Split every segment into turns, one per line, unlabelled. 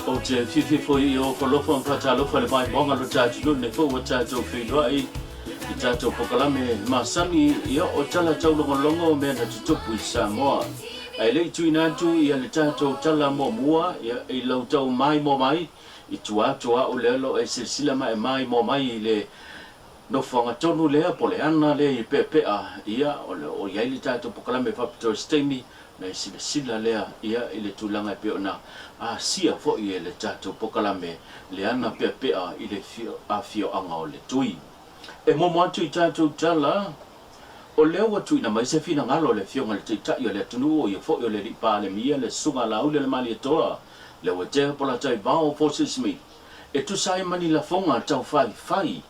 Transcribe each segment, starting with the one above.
Ou te fiafia foi i ou alofa ma faatalofa i le maimoaga o lo ta atunuu nei foi ua tatou feiloai i tatou pokalame masani ia o tala taulogologo o mea na tutupu i Samoa. Ae le i tuuina atu ia le tatou tala muamua ia i lau tau maimoa mai i tua atu o au lea o lo o e silasila ma e maimoa mai i le nofoaga tonu lea po o le ana lea i Peapea ia o lo o i ai le tatou pokalame faapitoa i se taimi ona e silasila lea ia i le tulaga e pei ona asia foi e le tatou pokalame le ana peapea i le afioaga o Letui. E momo atu i tatou tala, o lea ua tuuina mai se finagalo a le Afioga i le Taitai o le atunuu, o ia foi o le Alii Palemia, le Susuga a Laaulialemalietoa, Leuatea Polataivao Fosi Smith, e tusa ai ma ni lafoga taufaifai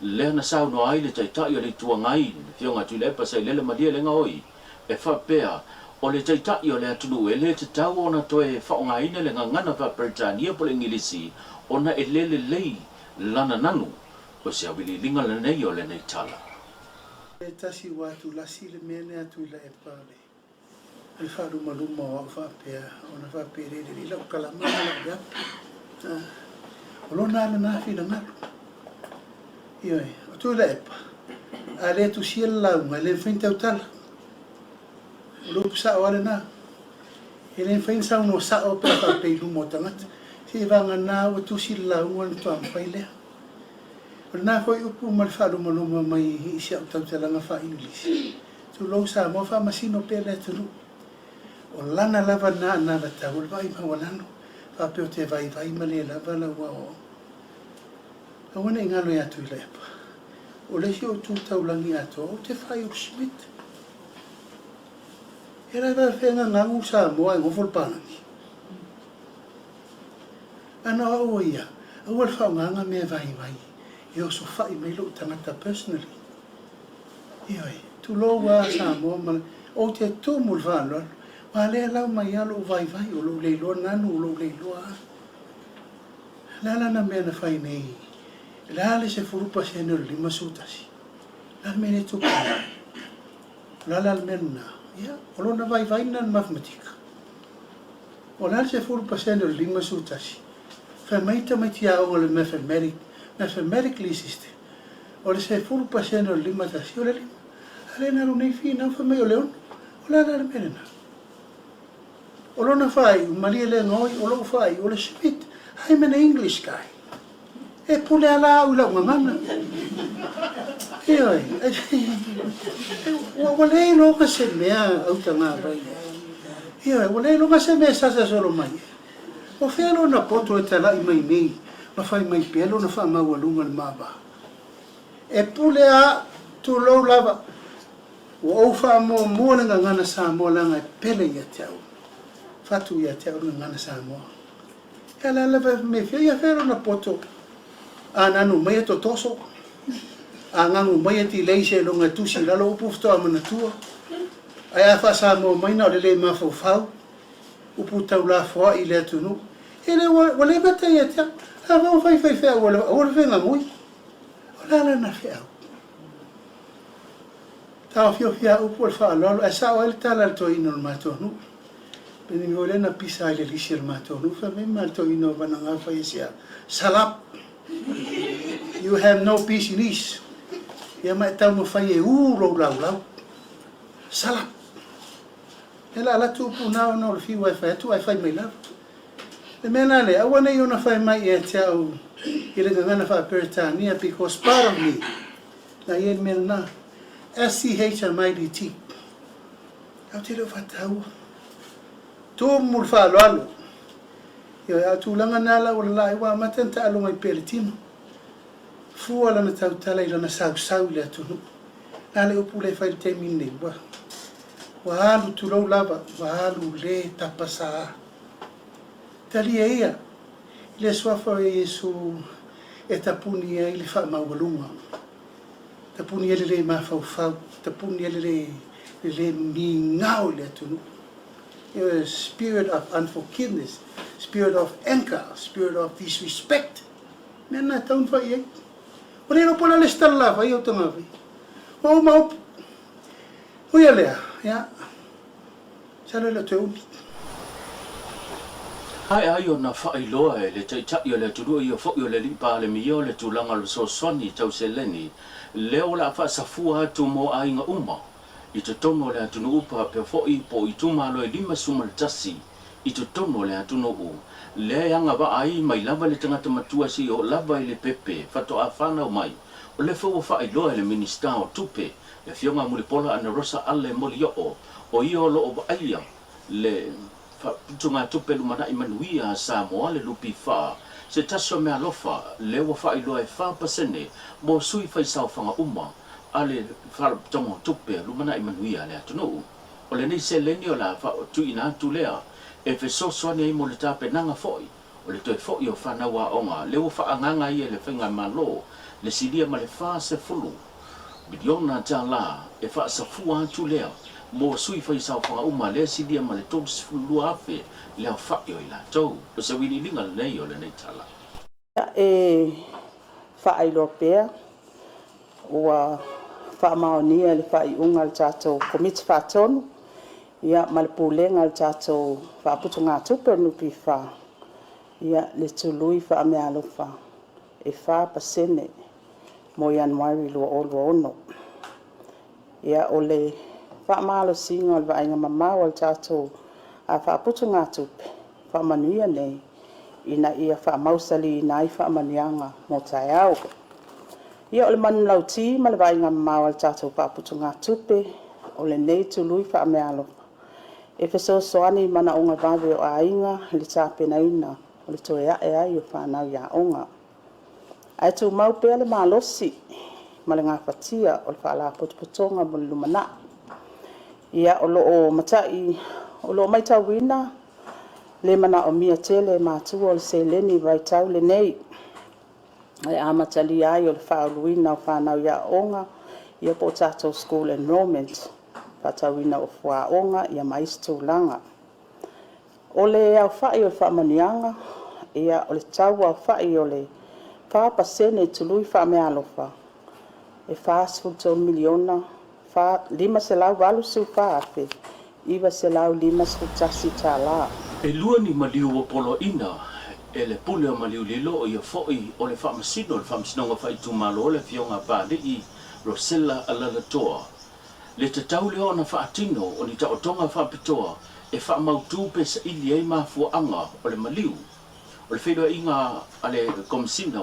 lea na saunoa ai le Taitai o le Itu Agai, le Afioga a Tuilaepa Sailele Malielegaoi, e faapea, o le Taitai o le atunuu e le tatau ona toe faaaogaina le gagana faa-Peretania po o le Igilisi ona e le lelei lana nanu. O se auiliiliga lenei o lenei tala.
E tasi ua atulasi le mea lea Tuilaepa o le faalumaluma o au faapea ona faapea e le lelei lau kalama ma lau leaga. O lona lava lena finagalo. Ioe, o Tuilaepa, a le tusia le lauga e le mafai ona tautala. O le upu sao lava lena. E le mafai ona saunoa sao pe a faapea i luma o tagata. Seivagana ua tusi le lauga ona faatoa mafai lea. O lena foi upu ma le faalumaluma mai i si au tautalaga faa-English, Tulou Samoa, faamasino pea le atunuu. O lana lava lena anavatau o le vaai maualalo, faapea ou te vaivai ma le lava lau aoaoga. Aua ne i galo ia Tuilaepa, o le isi ou tu taulagi atoa ou te faaiulu Schmidt. E le faafefea gagagu Samoa ae gofo le palagi. Ana o au o ia, aua le faaaogaga mea vaivai e osofai mai lou tagata personally. Ioe, tulou a Samoa ma ou te tumu i le faaaloalo, aua lea e lau mai a lou vaivai, o lou le iloa nanu, o lou le iloa a. O le a lana mea na fai nei? O le a le 10% o le 51? O le a le mea lea e tupu nei? O le a la le mea lena? Ia, o lona vaivai lena i le mathematika. O le a le 10% o le 51? Fai mai tamaiti aoga o le mathematic, mathematically system, o le 10% o le 51, o le lima. A lea na alu nei finau fai mai o le ono. O le a la le mea lena? O lona faaiu, malie le gaoi, o lou faaiu, o le Schmidt, I'm an English guy. E pule a la au i lau gagana. Ioe, ua le iloga se mea autagavai ai. Ioe, ua le iloga se mea e sasa solo mai ai. O fea lona poto e tala'i mai nei ma fai mai pea lona faamaualuga i le ma va? E pule a au, tulou lava, Ua ou faamuamua le gagana Samoa leaga e pele ia te au. Fatu ia te au le gagana Samoa. E ala lava e mea fia ia fea lona poto. A nanu mai e totoso. A gagu mai e tilei seiloga e tusi i lalo upu faatoa manatua. Ae a faa-Samoa mai na o le le mafaufau. Upu taulafoai i le atunuu. E le ua le mata ia te au. A fai ua fai faifeau aua le fegagui. O le a lana feau? Taofiofi a upu o le faaaloalo ae sao ai le tala a le toeaina o le matou nuu. Penei foi lea na pisa ai le lisi a le matou nuu, fai mai ma le toeaina o Vanagau fai ese a, Salap! You have no business! Ia ma e taumafai e u lou laulau. Salap! Ia la alu atu upu na ona o le fiu e fai atu ae fai mai lava. Le mea la lea, aua nei ona fai mai ia te au i le gagana faa-Peretania because part of me Na i ai le mea lena. SCHMIDT. Ou te le o faataua. Tumu le faaaloalo. Ioe, a o tulaga na la ua lalaa ai, ua amata ona taaloga i pea le tino. Fua lana tautala i lana sausau i le atunuu. Na le upu lea e fai i le taimi lenei, ua, ua alu tulou lava, ua alu le tapasā. Talia ia i le suafa o Iesu e tapuni ai le faamaualuga, tapuni ai le le mafaufau, tapuni ai le le, le le migao i le atunuu. Ioe, spirit of unforgiveness, spirit of anger, spirit of disrespect. Mea na e tau na fai i ai. Ua le iloa po o le a le isi tala lava ia o Tagavai. Ua uma upu. Ui a lea, ia, Masalo e le o toe umi.
Maea ai ona faailoa e le Taitai o le atunuu ia foi o le Alii Palemia o le tulaga o le fesoasoani tau seleni lea o le a faasafua atu mo aiga uma i totonu o le atunuu faapea foi po o itumalo e 51 i totonu o le atunuu lea e agavaa ai mai lava le tagata matua seia oo lava i le pepe faatoa fanau mai. O lea foi ua faailoa e le Minisita o Tupe, le Afioga a Mulipola Anarosa Ale Molioo, o ia o lo o vaaia le Faaputugatupe Lumanai Manuia a Samoa, le NPF, se tasi o meaalofa lea ua faailoa e 4% mo sui faisaofaga uma a le Faalapotopotoga o Tupe Lumanai Manuia a le atunuu. O lenei seleni o le a tuuina atu lea e fesoasoani ai mo le tapenaga foi o le toe foi o fanau aoga lea ua faaagaaga ai e le Faigamalo le silia ma le $40 miliona e faasafua atu lea mo sui faisaofaga uma lea silia ma le 32,000 le aofai o i latou. O se auiliiliga lenei o lenei tala.
E faailoa pea ua faamaonia le faaiuga a le tatou Komiti Faatonu ma le Pulega a le tatou Faaputugatupe o le NPF le tului faameaalofa e 4% mo Ianuari 2026. O le faamalosiga o le vaaiga mamao a le tatou faaputugatupe faamanuia nei ina ia faamausaliina ai faamanuiaga mo taeao. O le manulauti ma le vaaiga mamao a le tatou Faaputugatupe, o lenei tului faameaalofa e fesoasoani i manaoga vave o aiga i le tapenaina o le toe ae ai o fanau i aoga. Ae tumau pea le malosi ma le gafatia o le Faalapotopotoga mo le lumanai. O lo o matauina le manaomia tele e matua o le seleni i le vaitau lenei i le amatalia ai o le faauluina o fanau i aoga po o tatou school enrollment, faatauina o fuaoga ma isi tulaga. O le aofai o faamanuiaga, o le tau aofai o le 4% i tului faameaalofa, e $43,584,951.
E lua ni maliu ua poloaiina e le Pule o Maliu Lilo, o ia foi o le Faamasino o le Faamasinoga Faaitumalo, le Afioga a Papalii Rosella Alaalatoa, le tatau lea ona faatino o ni taotoga faapitoa e faamautu pe saili ai mafuaaga o le maliu. O le feiloaiga a le Komesina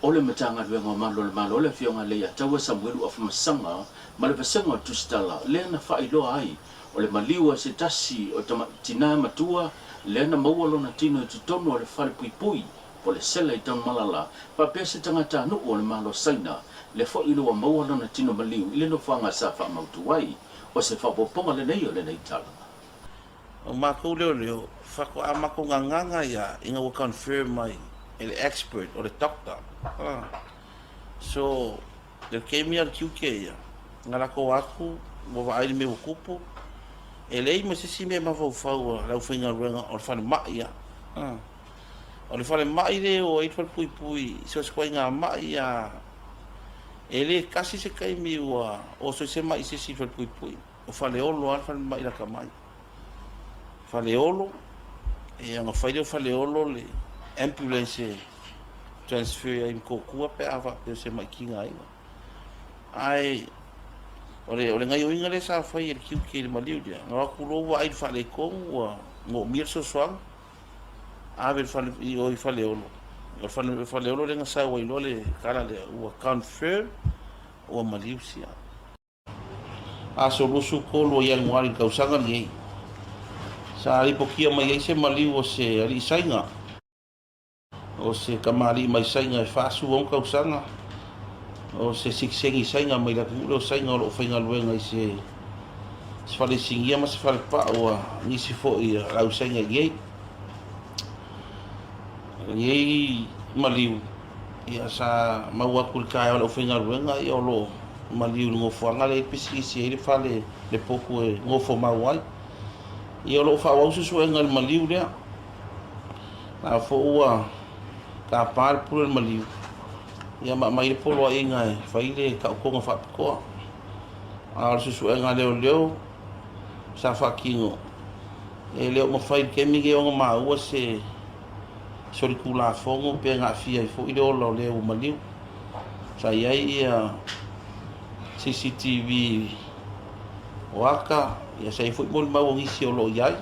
o le Matagaluega o Malu o le Malo, le Afioga Leiataua Samuelu Afamasaga ma le Vasega o Tusitala, lea na faailoa ai o le maliu a se tasi o tina matua lea na maua lona tino i totonu o le fale puipui po o le sela i Tanumalala, faapea se tagatanuu o le Malo o Saina, lea foi ua maua lona tino maliu i le nofoaga sa faamautu ai. O se faaopoopoga lenei o lenei tala.
O matou leoleo, faatoa matou gagaga ia ina ua confirm mai e le expert o le doctor. So, le taimi a le tiute ia, na latou atu ua vaai le mea ua tupu, e leai ma se isi mea e mafaufau a le aufaigaluega o le falemai ia. O le falemai lea e o ai le falepuipui i so o se ituaiga mai lava, e le tasi se taimi ua oso ai se mai i se isi falepuipui. O Faleolo lava le falemai lata mai. Faleolo, ia ona fai lea o Faleolo le ambulance e transfer ai i Motootua pe a faapea o se mai tigaina. Ae o le, o le gaioiga lea sa fai e le tiute i le maliu lea, na o atu loa ua vaai i le faaletonu ua moomia le fesoasoani, ave i le fale, i o i Faleolo. O le fale, Faleolo lea na sau ai loa le tala lea, ua confirm ua maliu sia. Aso 23 o Ianuari i le tausaga lenei, sa lipotia mai ai se maliu o se alii Saina, o se tamalii mai Saina e 46 tausaga, o se sitiseni Saina mai le atunuu lea o Saina o lo o faigaluega i se fale sinia ma se fale pau a nisi foi a le au Saina i inei. Lenei maliu, ia sa maua atu i le taeao i le aufaigaluega ia o lo o maliu i le nofoaga lea e i ai le pisinisi e i ai le fale le potu e nofomau ai. Ia o lo o faaauau suesuega i le maliu lea. La foi ua tapa le pule o le maliu, ia ma aumai le poloaiga e fai le taotoga faapitoa. A o le suesuega a leoleo sa faatino, e le o mafai i le taimi lenei ona maua se Solitulafono pe na aafia ai foi le ola o le ua maliu. Sa i ai ia CCTV o ata, ia sa i ai foi molimau o nisi o lo o i ai.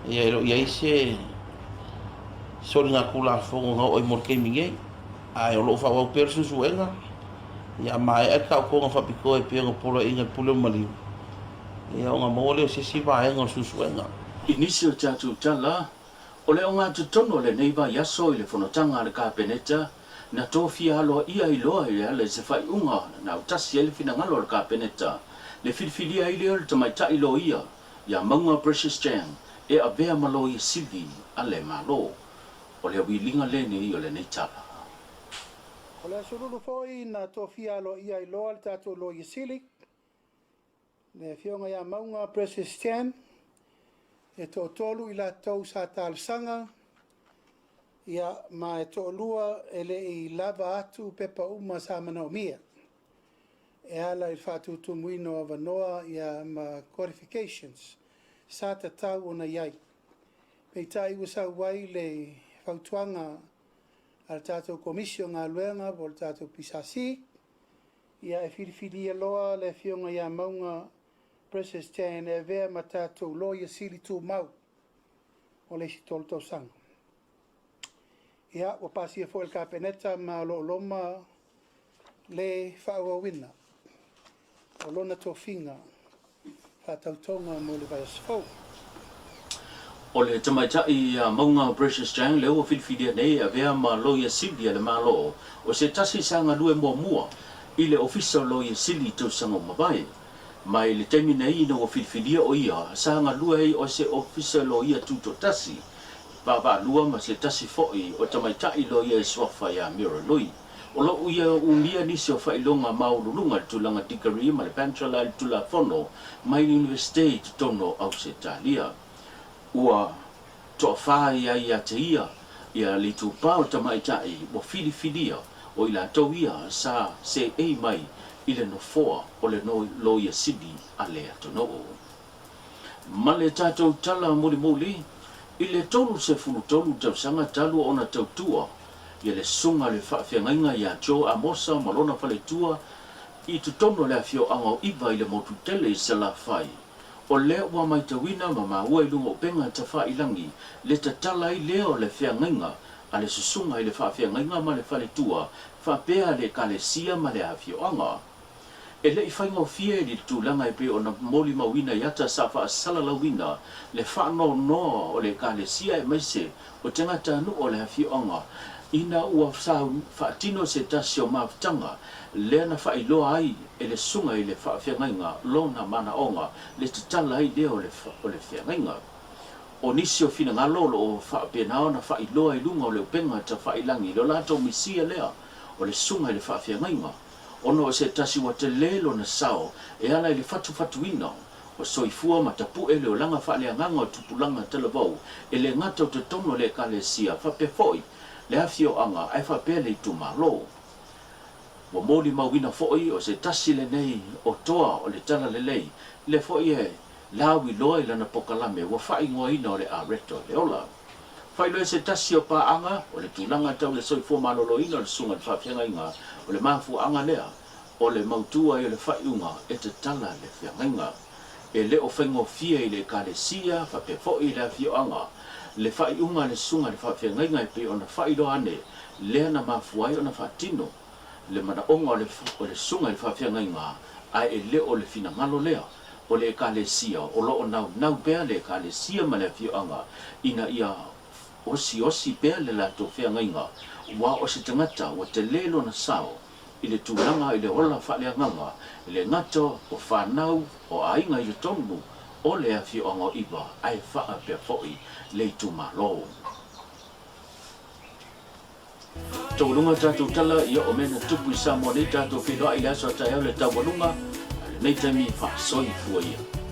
Ia e le o i ai se soligatulafono na oo ai mo le taimi nei. Ae o lo o faaauau pea le suesuega, ia a maea le taotoga faapitoa e pei ona poloaiina e le Pule o Maliu, ia ona maua lea o se isi vaega o le suesuega.
I nisi o tatou tala, o le ogatotonu o lenei vaiaso i le fonotaga a le Kapeneta, na tofia aloaia ai loa e ala i se faaiuga na autasi ai le finagalo o le Kapeneta, le filifilia ai lea o le tamaitai loia ia Mauga Precious Chang e avea ma Loia Sili a le Malo. O le auiliga lenei o lenei tala.
O le Aso Lulu foi na tofia aloaia ai loa le tatou Loia Sili, le Afioga ia Mauga Precious Chan, e toatolu i latou sa talosaga, ia, ma e toalua e le i lava atu pepa uma sa manaomia e ala i le faatutumuina o avanoa ia ma qualifications sa tatau ona i ai. Peitai ua sau ai le fautuaga a le tatou Komisi o Galuega po o le tatou PSC, ia e filifilia loa le Afioga ia Mauga Precious Chan e avea ma tatou Loia Sili Tumau o le isi 3 tausaga. Ia, ua pasia foi le Kapeneta ma o lo o loma le faaauauina o lona tofiga faatautoga mo le vaiaso fou.
O le tamaitai ia Mauga Precious Chang lea ua filifilia nei e avea ma Loia Sili a le Malo, o se tasi sa galue muamua i le Ofisa o Loia Sili i tausaga ua mavae. Ma i le taimi nei ina ua filifilia o ia, sa galue ai o se Ofisa Loia Tutoatasi, vaavaalua ma se tasi foi o tamaitai loia e suafa ia Mira Lui. O lo o ia umia nisi o faailoga maualuluga i le tulaga dikari ma le bachelor i le Tulafono mai le Iunivesite i totonu o Ausetalia. Ua toafa i ai ia te ia ia le itupa o tamaitai ua filifilia o i latou ia sa seei mai i le nofoa o le Loia Sili a le atunuu. Ma le tatou tala mulimuli, i le 33 tausaga talu ona tautua ia le susuga i le faafeagaiga ia Joe Amosa ma lona faletua i totonu o le afioaga o Iva i le motu tele i Salafai, o lea ua maitauina ma maua i luga o upega tafailangi le tatala ai lea o le feagaiga a le susuga i le faafeagaiga ma le faletua faapea le Ekalesia ma le afioaga. E le i faigofie i le tulaga e pei ona molimauina i ata sa faasalalauina le faanoanoa o le Ekalesia aemaise o tagatanuu o le afioaga ina ua faatino se tasi o mafutaga lea na faailoa ai e le susuga i le faafeagaiga lona manaoga le tatala ai lea o le feagaiga. O nisi o finagalo o lo o faapena ona faailoa i luga o le upega tafailangi lo latou misia lea o le susuga i le faafeagaiga ona o se tasi ua tele lona sao e ala i le fatufatuina o soifua ma tapu'e le olaga faaleagaga o tupulaga talavou e le gata o totonu o le Ekalesia faapea foi le afioaga ae faapea le itumalo. Ua molimauina foi o se tasi lenei o toa o le Talalelei lea foi e lauiloa i lana pokalame ua faaigoaina o le Areto le Ola. Faailoa se tasi o paaga o le tulaga tau le soifua maloloina o le susuga i le faafeagaiga o le mafuaaga lea o le mautu ai o le faaiuga e tatala le feagaiga. E le o faigofie i le Ekalesia faapea foi i le afioaga le faaiuga a le susuga i le faafeagaiga e pei ona faailoa ane lea na mafua ai ona faatino le manaoga o le susuga i le faafeagaiga ae e le o le finagalo lea o le Ekalesia o lo o naunau pea le Ekalesia ma le afioaga ina ia osiosi pea le latou feagaiga aua o se tagata ua tele lona sao i le tulaga i le ola faaleagaga e le gata o fanau o aiga i totonu o le afioaga o Iva ae faapea foi le itumalo. Taualuga tatou tala ia o mea na tupu i Samoa nei tatou feiloai i le aso a taeao le taualuga a lenei taimi faasoifua ia.